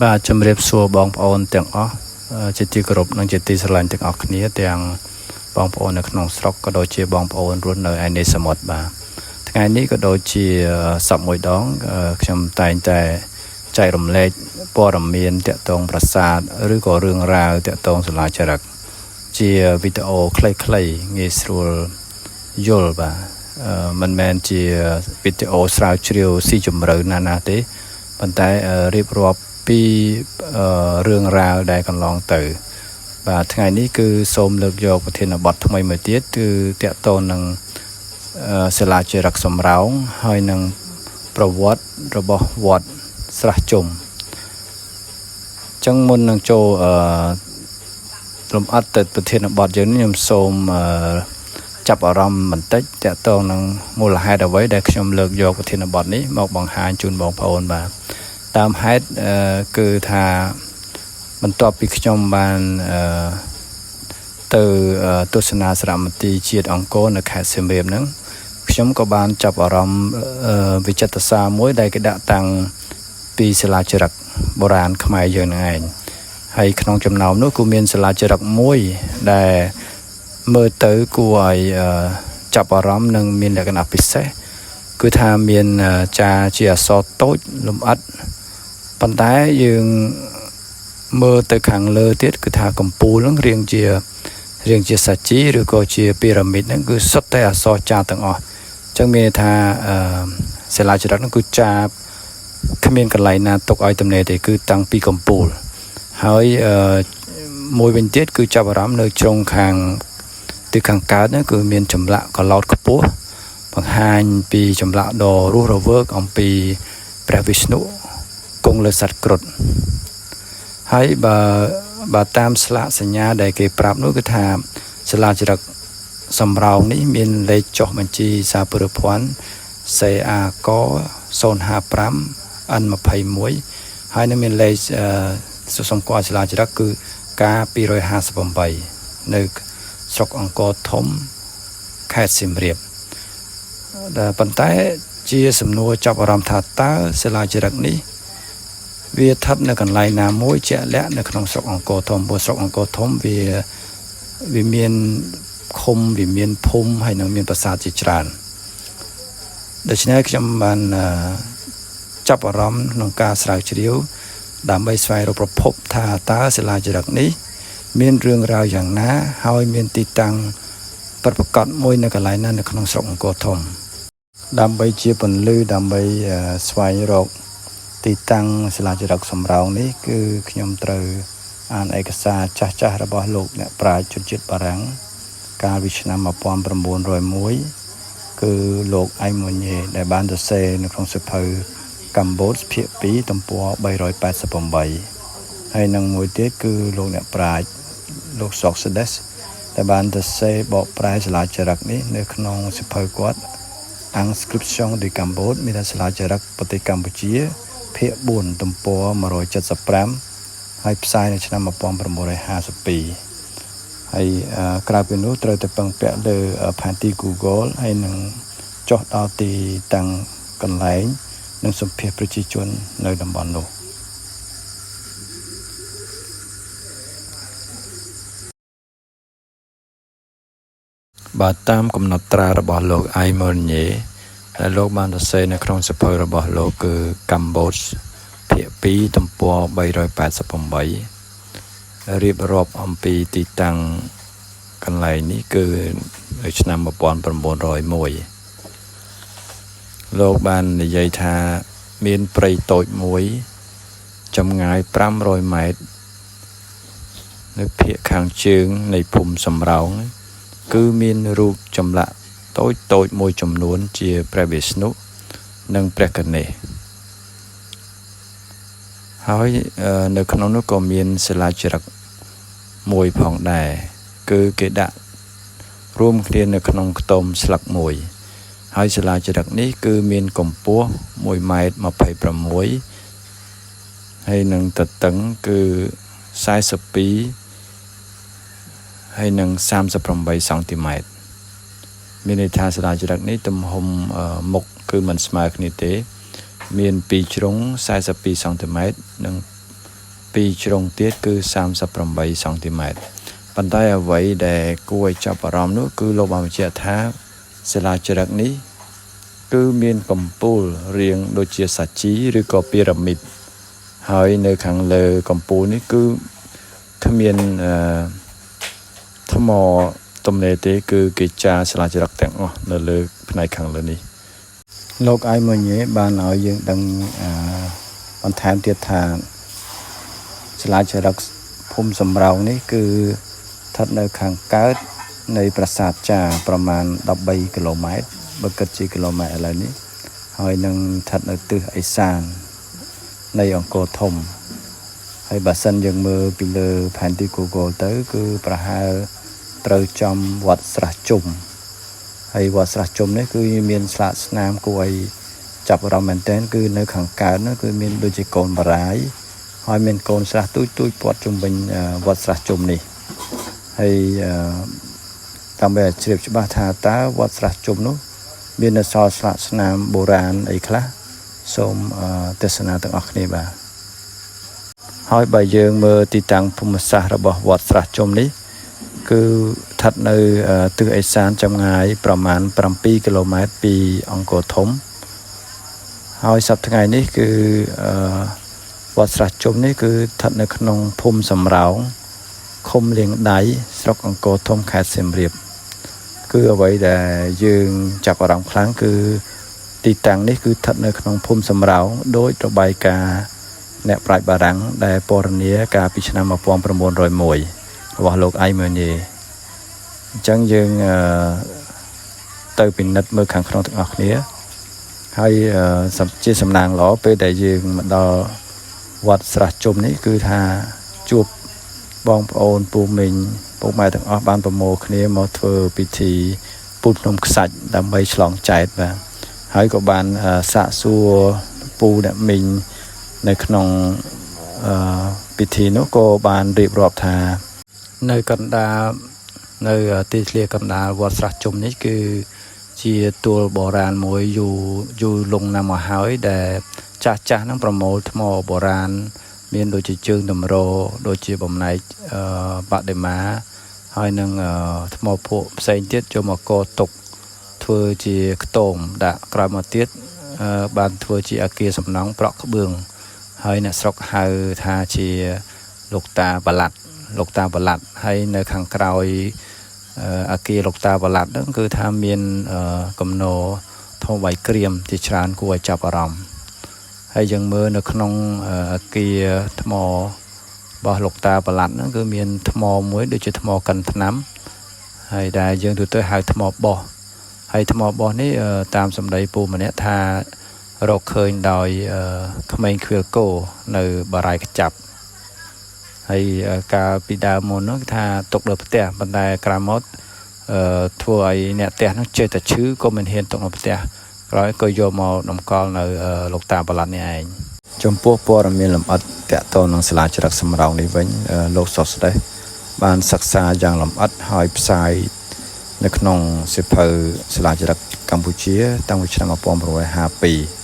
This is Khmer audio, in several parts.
បាទជំរាបសួរបងប្អូនទាំងអស់ជាទីគោរពនិងជាទីស្រឡាញ់ទាំងអស់គ្នាទាំងបងប្អូននៅក្នុងស្រុកក៏ដូចជាបងប្អូនរស់នៅឯនៃសមុទ្របាទថ្ងៃនេះក៏ដូចជាសប្តាហ៍មួយដងខ្ញុំតែងតែចែករំលែកព័ត៌មានតាក់ទងប្រាសាទឬក៏រឿងរ៉ាវតាក់ទងសិលាចារឹកជាវីដេអូខ្លីៗងាយស្រួលយល់បាទមិនមែនជាវីដេអូស្រាវជ្រាវស៊ីជម្រៅណាស់ណាទេប៉ុន្តែរៀបរាប់ពីរឿងរ៉ាវដែលកន្លងទៅបាទថ្ងៃនេះគឺសូមលើកយកប្រធានបទថ្មីមួយទៀតគឺតាក់ទងនឹងសិលាចារឹកសំរោងហើយនឹងប្រវត្តិរបស់វត្តស្រះជុំអញ្ចឹងមុននឹងចូលលំអិតទៅប្រធានបទយើងនេះខ្ញុំសូមចាប់អារម្មណ៍បន្តិចតាក់ទងនឹងមូលហេតុអ្វីដែលខ្ញុំលើកយកប្រធានបទនេះមកបង្ហាញជូនបងប្អូនបាទតាមហេតុគឺថាបន្ទាប់ពីខ្ញុំបានទៅទស្សនាសារមន្ទីរជាតិអង្គរនៅខេត្តសៀមរាបហ្នឹងខ្ញុំក៏បានចាប់អារម្មណ៍វិចិត្រសារមួយដែលគេដាក់តាំងពីសិលាចារឹកបុរាណខ្មែរយើងហ្នឹងឯងហើយក្នុងចំណោមនោះក៏មានសិលាចារឹកមួយដែលមើលទៅគួរឲ្យចាប់អារម្មណ៍និងមានលក្ខណៈពិសេសគឺថាមានចាជាអក្សរតូចលម្អិតប៉ុន្តែយើងមើលទៅខាងលើទៀតគឺថាកំពូលហ្នឹងរៀងជាសាជីឬក៏ជាពីរ៉ាមីតហ្នឹងគឺសុទ្ធតែអក្សរចាទាំងអស់អញ្ចឹងមានន័យថាសិលាចារឹកហ្នឹងគឺចាគ្មានកន្លែងណាទុកឲ្យទំនេរទេគឺតាំងពីកំពូលហើយមួយវិញទៀតគឺចាប់អារម្មណ៍នៅជ្រុងខាងទិសខាងកើតហ្នឹងគឺមានចម្លាក់កឡោតខ្ពស់បង្ហាញពីចម្លាក់ដ៏រស់រវើកអំពីព្រះវិស្ណុគង់លើសត្វគ្រុឌហើយបើតាមស្លាកសញ្ញាដែលគេប្រាប់នោះគឺថាសិលាចារឹកសំរោងនេះមានលេខចុះបញ្ជីសាពុរភ័ណ្ឌ CA ក055 N21 ហើយនឹងមានលេខសម្គាល់សិលាចារឹកគឺ K 258នៅស្រុកអង្គរធំខេត្តសៀមរាបដែលប៉ុន្តែជាសំណួរចាប់អារម្មណ៍ថាតើសិលាចារឹកនេះវាស្ថិតនៅកន្លែងណាមួយជាក់លាក់នៅក្នុងស្រុកអង្គរធំព្រោះស្រុកអង្គរធំវាមានឃុំវាមានភូមិហើយនឹងមានប្រាសាទជាច្រើនដូច្នេះខ្ញុំបានចាប់អារម្មណ៍ក្នុងការស្រាវជ្រាវដើម្បីស្វែងរកប្រភពថាតើសិលាចារឹកនេះមានរឿងរ៉ាវយ៉ាងណាហើយមានទីតាំងពិតប្រាកដមួយនៅកន្លែងណានៅក្នុងស្រុកអង្គរធំដើម្បីជាពន្លឺដើម្បីស្វែងរកទីតាំងសិលាចារឹកសំរោងនេះគឺខ្ញុំត្រូវអានឯកសារចាស់ៗរបស់លោកអ្នកប្រាជ្ញជនជាតិបារាំងកាលពីឆ្នាំ1901គឺលោកអៃម៉ូញេដែលបានសរសេរនៅក្នុងសៀវភៅកម្ពុជាភាគ2ទំព័រ388ហើយនឹងមួយទៀតគឺលោកអ្នកប្រាជ្ញលោកសុកសដេសដែលបានសរសេរបកប្រែសិលាចារឹកនេះនៅក្នុងសៀវភៅគាត់ Inscription du Cambodge មានសិលាចារឹកប្រទេសកម្ពុជាភាគ4ទំព័រ175ហើយផ្សាយនៅឆ្នាំ1952ហើយក្រៅពីនោះត្រូវតែពឹងពាក់លើផែនទី Google ហើយនឹងចុះដល់ទីតាំងកន្លែងនិងសម្ភាសប្រជាជននៅតំបន់នោះបាទតាមកំណត់ត្រារបស់លោកអៃម៉ូញេដែលលោកបានសរសេរនៅក្នុងសៀវភៅរបស់លោកគឺកម្ពុជាភាគ2ទំព័រ388រៀបរាប់អំពីទីតាំងកន្លែងនេះគឺនៅឆ្នាំ1901លោកបាននិយាយថាមានព្រៃតូចមួយចម្ងាយ500ម៉ែត្រនៅភាគខាងជើងនៃភូមិសំរោងគឺមានរូបចម្លាក់តូចៗមួយចំនួនជាព្រះវិស្ណុនិងព្រះគណេសហើយនៅក្នុងនោះក៏មានសិលាចារឹកមួយផងដែរគឺគេដាក់រួមគ្នានៅក្នុងខ្ទមស្លឹកមួយហើយសិលាចារឹកនេះគឺមានកម្ពស់1.26ម៉ែត្រហើយនឹងទទឹងគឺ42ហើយនឹង38សង់ទីម៉ែត្រមានន័យថាសិលាចារឹកនេះទំហំមុខគឺមិនស្មើគ្នាទេមាន2ជ្រុង42សង់ទីម៉ែត្រនិង 2ជ្រុងទៀតគឺ38សង់ទីម៉ែត្រប៉ុន្តែអ្វីដែលគួរឲ្យចាប់អារម្មណ៍នោះគឺលោកបានបញ្ជាក់ថាសិលាចារឹកនេះគឺមានកំពូលរាងដូចជាសាជីឬក៏ពីរ៉ាមីតហើយនៅខាងលើកំពូលនេះគឺគ្មានអឺថ្មទំនេរទេគឺគេចារសិលាចារឹកទាំងអស់នៅលើផ្នែកខាងលើនេះលោកអៃម៉ូញេបានឲ្យយើងដឹងអឺបន្ថែមទៀតថាសិលាចារឹកភូមិសំរោងនេះគឺស្ថិតនៅខាងកើតនៃប្រាសាទចាប្រមាណ13គីឡូម៉ែត្របើគិតជាគីឡូម៉ែត្រឥឡូវនេះហើយនឹងស្ថិតនៅទិសឦសាននៃអង្គរធំហើយបើសិនយើងមើលពីលើផែនទី Google ទៅគឺប្រហែលត្រូវចំវត្តស្រះជុំហើយវត្តស្រះជុំនេះគឺមានស្លាកស្នាមគួរឲ្យចាប់អារម្មណ៍មែនទែនគឺនៅខាងកើតនោះគឺមានដូចជាកូនបារាយហើយមានកូនស្រះទូចទូចព័ទ្ធជុំវិញវត្តស្រះជុំនេះហើយដើម្បីឲ្យជ្រាបច្បាស់ថាតើវត្តស្រះជុំនោះមាននៅសល់ស្លាកស្នាមបុរាណអីខ្លះសូមទស្សនាទាំងអស់គ្នាបាទហើយបើយើងមើលទីតាំងភូមិសាស្ត្ររបស់វត្តស្រះជុំនេះគឺស្ថិតនៅទិសឦសានចម្ងាយប្រមាណ7គីឡូម៉ែត្រពីអង្គរធំហើយសប្តាហ៍ថ្ងៃនេះគឺវត្តស្រះជុំនេះគឺស្ថិតនៅក្នុងភូមិសំរោងឃុំលៀងដៃស្រុកអង្គរធំខេត្តសៀមរាបគឺអ្វីដែលយើងចាប់អារម្មណ៍ខ្លាំងគឺទីតាំងនេះគឺស្ថិតនៅក្នុងភូមិសំរោងដោយរបាយការណ៍អ្នកប្រាជ្ញបារាំងដែលពណ៌នាកាលពីឆ្នាំ1901របស់លោកអៃម៉ូញេអញ្ចឹងយើងទៅពិនិត្យមើលខាងក្នុងទាំងអស់គ្នាហើយជាសំណាងល្អពេលដែលយើងមកដល់វត្តស្រះជុំនេះគឺថាជួបបងប្អូនពូមីងពុកម៉ែទាំងអស់បានប្រមូលគ្នាមកធ្វើពិធីពូនភ្នំខ្សាច់ដើម្បីឆ្លងចែកបាទហើយក៏បានសាកសួរពូអ្នកមីងនៅក្នុងពិធីនោះក៏បានរៀបរាប់ថានៅកណ្ដាលនៅទីធ្លាកណ្ដាលវត្តស្រះជុំនេះគឺជាទួលបុរាណមួយយូរយូរលង់ណាស់មកហើយដែលចាស់ចាស់ហ្នឹងប្រមូលថ្មបុរាណមានដូចជាជើងតម្រដូចជាបំណែកបដិមាហើយនឹងថ្មភក់ផ្សេងទៀតចូលមកកទុកធ្វើជាខ្ទមដាក់ក្រោយមកទៀតបានធ្វើជាអាគារសំណង់ប្រក់ក្បឿងហើយអ្នកស្រុកហៅថាជាលោកតាប្រឡាត់លោកតាប្រឡាត់ហើយនៅខាងក្រោយអាគារលោកតាប្រឡាត់ហ្នឹងគឺថាមានកំណរធំបាយក្រៀមជាច្រើនគួរឲ្យចាប់អារម្មណ៍ហើយយើងមើលនៅក្នុងអាគារថ្មរបស់លោកតាប្រឡាត់ហ្នឹងគឺមានថ្មមួយដូចជាថ្មកិនថ្នាំហើយដែលយើងទូទៅហៅថ្មបោះហើយថ្មបោះនេះតាមសម្ដីពូម្នាក់ថារកឃើញដោយក្មេងខ្វៀលគោនៅបារាយកចាប់ហើយកាលពីដើមមុននោះគេថាទុកលើផ្ទះប៉ុន្តែក្រោយមកធ្វើឲ្យអ្នកផ្ទះនោះចេះតែឈឺក៏មិនហ៊ានទុកនៅផ្ទះក្រោយក៏យកមកតម្កល់នៅលោកតាប្រឡាត់នេះឯងចំពោះព័ត៌មានលម្អិតទាក់ទងនឹងសិលាចារឹកសំរោងនេះវិញលោកសុស្ដេះបានសិក្សាយ៉ាងលម្អិតហើយផ្សាយនៅក្នុងសៀវភៅសិលាចារឹកកម្ពុជាតាំងពីឆ្នាំ1952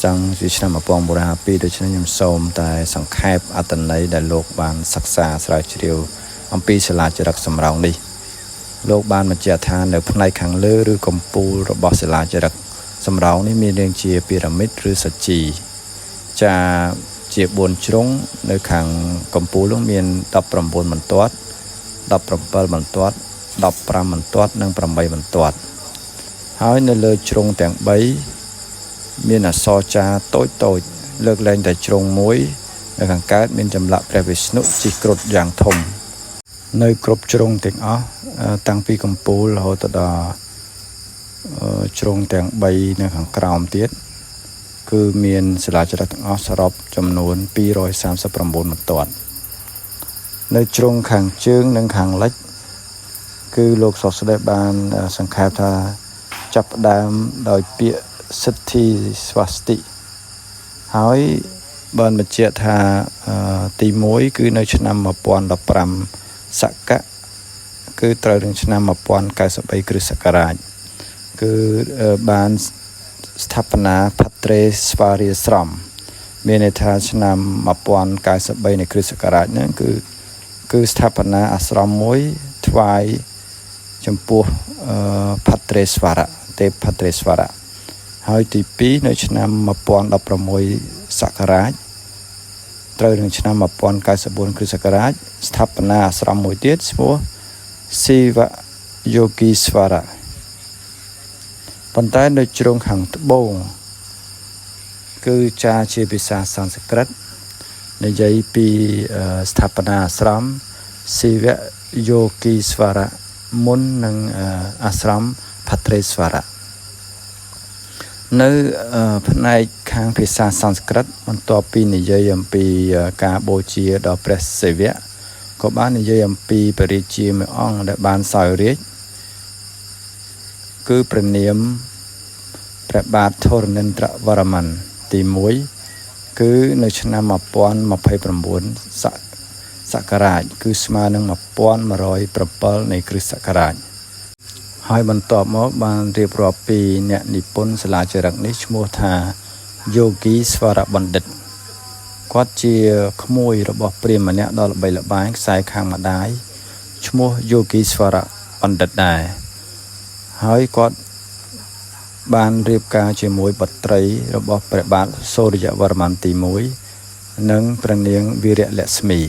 ចង់ជាឆ្នាំ1952ដូច្នេះខ្ញុំសូមតែសង្ខេបអត្ថន័យដែលលោកបានសិក្សាស្រាវជ្រាវអំពីសិលាចារឹកសំរោងនេះលោកបានបញ្ជាក់ថានៅផ្នែកខាងលើឬកំពូលរបស់សិលាចារឹកសំរោងនេះមានរាងជាពីរ៉ាមីតឬសាជីចាជា4ជ្រុងនៅខាងកំពូលនោះមាន19បន្ទាត់17បន្ទាត់15បន្ទាត់និង8បន្ទាត់ហើយនៅលើជ្រុងទាំង3មានអក្សរចាតូចតូចលើកលែងតែជ្រុងមួយនៅខាងកើតមានចម្លាក់ព្រះវិស្ណុជិះគ្រុឌយ៉ាងធំនៅគ្រប់ជ្រុងទាំងអស់តាំងពីកំពូលរហូតដល់ជ្រុងទាំង3នៅខាងក្រោមទៀតគឺមានសិលាចារឹកទាំងអស់សរុបចំនួន239បន្ទាត់នៅជ្រុងខាងជើងនិងខាងលិចគឺលោកសុស្ដេះបានសង្ខេបថាចាប់ផ្ដើមដោយពាក្យសិទ្ធិស្វាស្តិហើយបានបញ្ជាក់ថាទី1គឺនៅឆ្នាំ1015សកៈគឺត្រូវនឹងឆ្នាំ1093គ្រិស្តសករាជគឺបានស្ថាបនាផាត្រេស្វារាស្រម មានន័យថាឆ្នាំ1093នៃគ្រិស្តសករាជហ្នឹងគឺគឺស្ថាបនាអាស្រមមួយថ្វាយចំពោះភទ្រេស្វរៈទេពភទ្រេស្វរៈហើយទី2នៅឆ្នាំ1016សករាជត្រូវនឹងឆ្នាំ1094គ្រិស្តសករាជស្ថាបនាអាស្រមមួយទៀតឈ្មោះសិវយោគីស្វរៈប៉ុន្តែនៅជ្រុងខាងត្បូងគឺចាជាភាសាសំស្ក្រឹតនិយាយពីស្ថាបនាអាស្រមសិវយោគីស្វរៈមុននឹងអាស្រមភទ្រេស្វរៈនៅផ្នែកខាងភាសាសំស្ក្រឹតបន្ទាប់ពីនិយាយអំពីការបូជាដល់ព្រះសិវៈក៏បាននិយាយអំពីព្រះរាជាមួយអង្គដែលបានសោយរាជ្យគឺព្រះនាមព្រះបាទធរណិន្ទ្រវរ្ម័នទី1គឺនៅឆ្នាំ1029សសករាជគឺស្មើនឹង1107នៃគ្រិស្តសករាជហើយបន្ទាប់មកបានរៀបរាប់ពីអ្នកនិពន្ធសិលាចារឹកនេះឈ្មោះថាយោគីស្វរបណ្ឌិតគាត់ជាក្មួយរបស់ព្រាហ្មណ៍ម្នាក់ដ៏ល្បីល្បាញខ្សែខាងម្ដាយឈ្មោះយោគីស្វរបណ្ឌិតដែរហើយគាត់បានរៀបការជាមួយបុត្រីរបស់ព្រះបាទសូរ្យវរ្ម័នទី1និងព្រះនាងវីរៈលក្ស្មី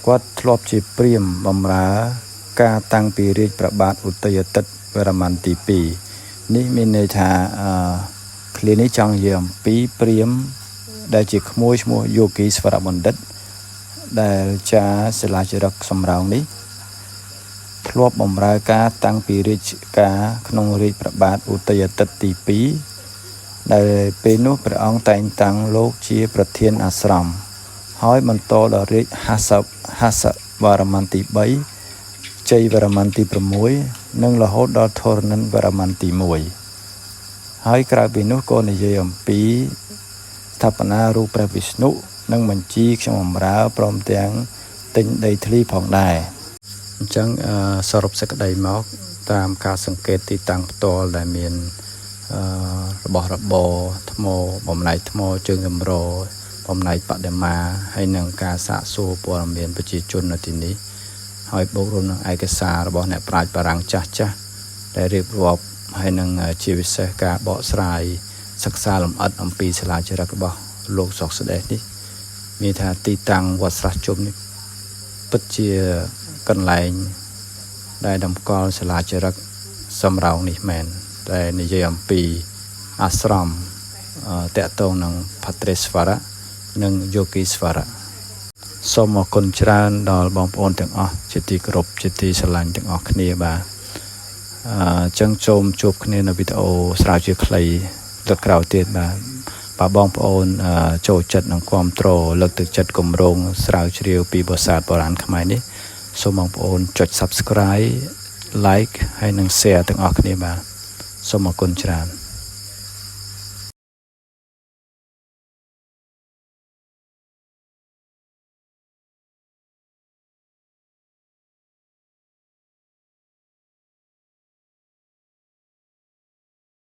គាត់ធ្លាប់ជាព្រាហ្មណ៍បម្រើការតាំងពីរាជព្រះបាទឧទ័យទិត្យវរ្ម័នទី2នេះមានន័យថាអឺឃ្លានេះចង់និយាយអំពីព្រាហ្មណ៍ដែលជាក្មួយឈ្មោះយោគីស្វរបណ្ឌិតដែលចាសិលាចារឹកសំរោងនេះធ្លាប់បម្រើការតាំងពីរាជការក្នុងរាជព្រះបាទឧទ័យទិត្យទី2ដែលពេលនោះព្រះអង្គតែងតាំងលោកជាប្រធានអាស្រមហើយបន្តដល់រាជហាសហាសវរ្ម័នទី3ជ័យវរ្ម័នទី6និងរហូតដល់ធរណិនវរ្ម័នទី1ហើយក្រៅពីនោះក៏និយាយអំពីស្ថាបនារូបព្រះវិស្ណុនិងបញ្ជីខ្ញុំបម្រើព្រមទាំងទិញដីធ្លីផងដែរអញ្ចឹងសរុបសេចក្តីមកតាមការសង្កេតទីតាំងផ្ទាល់ដែលមានរបស់របរថ្មបំណែកថ្មជើងកម្របំណែកបដិមាហើយនឹងការសាកសួរព័ត៌មានប្រជាជននៅទីនេះហើយបូករួមនឹងឯកសាររបស់អ្នកប្រាជ្ញបារាំងចាស់ចាស់ដែលរៀបរាប់ហើយនឹងជាពិសេសការបកស្រាយសិក្សាលម្អិតអំពីសិលាចារឹករបស់លោកសុកស្ដេចនេះមានថាទីតាំងវត្តស្រះជុំនេះពិតជាកន្លែងដែលតម្កល់សិលាចារឹកសំរោងនេះមែនដែលនិយាយអំពីអាស្រមតកតងនឹងភទ្រេស្វរៈនិងយោគីស្វរៈសូមអរគុណច្រើនដល់បងប្អូនទាំងអស់ជាទីគោរពជាទីស្រឡាញ់ទាំងអស់គ្នាបាទអញ្ចឹងចូលជួបគ្នានៅវីដេអូស្រាវជ្រាវខ្លីលើកក្រោយទៀតបាទបើបងប្អូនចូលចិត្តនឹងគ្រប់គ្រងលើកទឹកចិត្តគម្រោងស្រាវជ្រាវពីប្រាសាទបុរាណខ្មែរនេះសូមបងប្អូនចុច Subscribe, Like ហើយនិង Share ទាំងអស់គ្នាបាទសូមអរគុណច្រើន។